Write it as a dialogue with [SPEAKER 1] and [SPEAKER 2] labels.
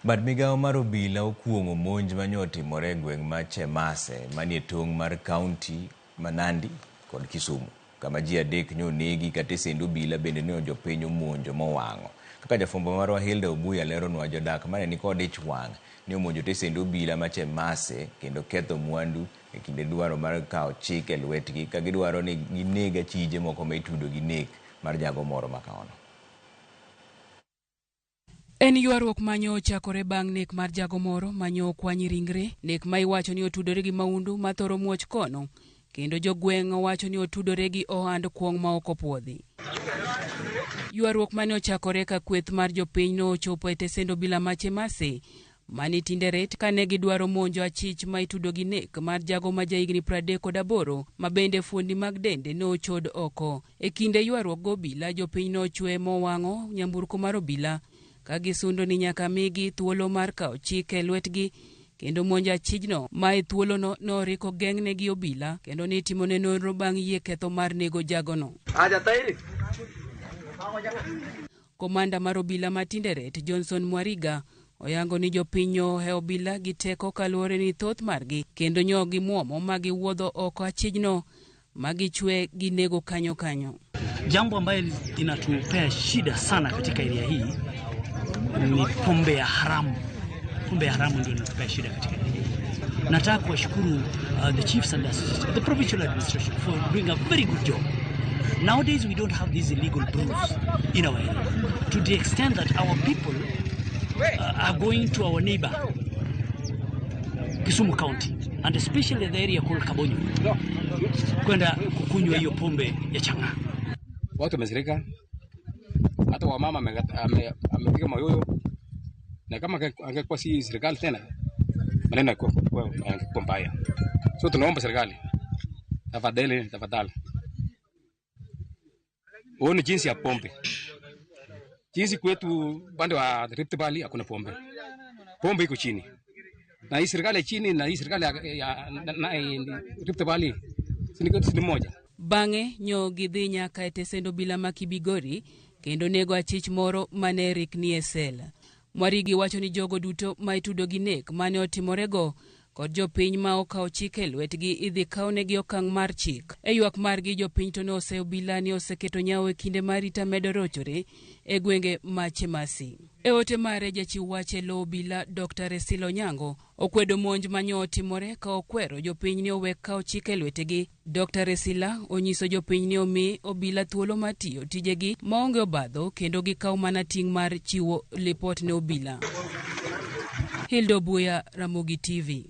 [SPEAKER 1] Bad migao mar obila okuong'o monj manyo otimore e gweng' ma Chemase manie tong' mar kaunti ma Nandi kod Kisumu kama ji adek nyo onegi ka tesend obila bende ne jopiny omonjo mowang'o. Kaka jafwambo marwa Hilda Obuya leronwa, jodak mane nikod ich wang' ne omonjo tesend obila ma Chemase kendo ketho mwandu e kinde dwaro mar kawo chik e lwetgi ka gidwaro ni gineg achije moko ma itudo gi nek mar jago moro ma kaono.
[SPEAKER 2] En ywaruok manyo ochakore bang' nek mar jago moro manyo okwany ringre, nek ma iwacho ni otudore gi maundu ma thoro muoch kono, kendo jogweng' wacho ni otudore gi ohand kuong' ma ok opuodhi. Ywaruok mane ochakore ka kweth mar jopiny no ochopo e tesend obila ma Chemase mani Tinderet kane gidwaro monjo achich ma itudo gi nek mar jago ma jahigni 38 ma bende fuondi mag dende ne ochod oko. E kinde ywaruok go obila, jopiny nochwe mowang'o nyamburko mar obila ka gisundo ni nyaka migi thuolo mar kawo chik e lwetgi kendo monjo achijno ma e thuolono noriko geng'ne gi obila kendo nitimone nonro bang' yie ketho mar nego jagono. Komanda mar obila ma Tinderet, Johnson Mwariga, oyango ni jopiny nyo ohewo obila gi teko kaluwore ni thoth margi kendo nyo gimuomo ma giwuodho oko achijno ma gichwe ginego kanyo kanyo.
[SPEAKER 3] Jambo ambayo inatupea shida sana katika area hii ni pombe ya haramu. Pombe ya haramu ndio inatupea shida katika area hii. Nataka kuwashukuru the chiefs and the, the provincial administration for doing a very good job. Nowadays we don't have these illegal brews in our area to the extent that our people are going to our neighbor Kisumu County and especially the area called Kabonyo kwenda kukunywa hiyo pombe ya chang'aa.
[SPEAKER 4] Watu wamesirika, hata wamama amepiga mayoyo, na kama angekuwa si serikali tena maneno yangekuwa mbaya. So tunaomba serikali, tafadhali, tafadhali, uone jinsi ya pombe, jinsi kwetu upande wa Rift Valley hakuna pombe, pombe iko chini na hii serikali ya chini na hii serikali ya Rift Valley si moja.
[SPEAKER 2] Bang'e nyo gidhi nyaka e tesend obila ma Kibigori kendo nego achich moro mane rikni e sel. Mwarigi wacho ni jogo duto ma itudo gi nek mane otimorego kod jopiny ma okawo chik e lwetgi idhi kawnegi okang' mar chik. E ywak margi jopiny to ne oseyo obila ni oseketo nyawo e kinde ma arita medo rochore e gwenge ma Chemasi. E ote mare jachiw wach e lo obila Dr. Resila Onyango okwedo monj manyo otimore ka okwero jopiny ni owek kawo chik e lwetegi. Dr. Resila onyiso jopiny ni omi obila thuolo mar tiyo tijegi maonge obadho kendo gikaw mana ting' mar chiwo lipot ne obila. Hilda Obuya, Ramogi TV.